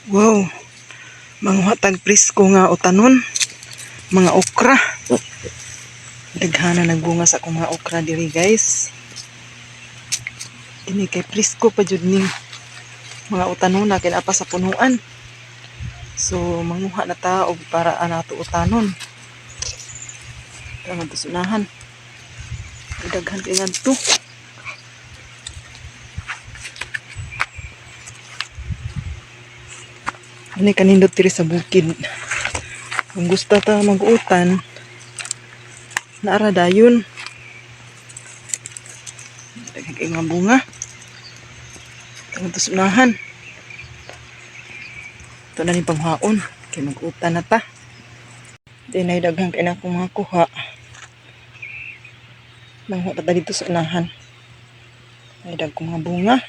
Wow. Manguha tag presko nga utanon. Mga okra. Daghana nagbunga sa akong mga okra diri, guys. Kini kay presko pa jud ning mga utanon na kay naa pa sa punuan. So manguha na ta og para nato utanon. Tara ngadto sa unahan. Daghan kay ngadto. Ani kanindot diri sa bukid. Kung gusto ta mag-utan, naara dayon. Daghan kay mga bunga. Ngadto sa unahan. Ito na ni panghaon. Kay mag-utan na ta. Di na daghan kay na akong mga kuha. Manguha pa ta dito sa unahan. Ay dagkong mga bunga.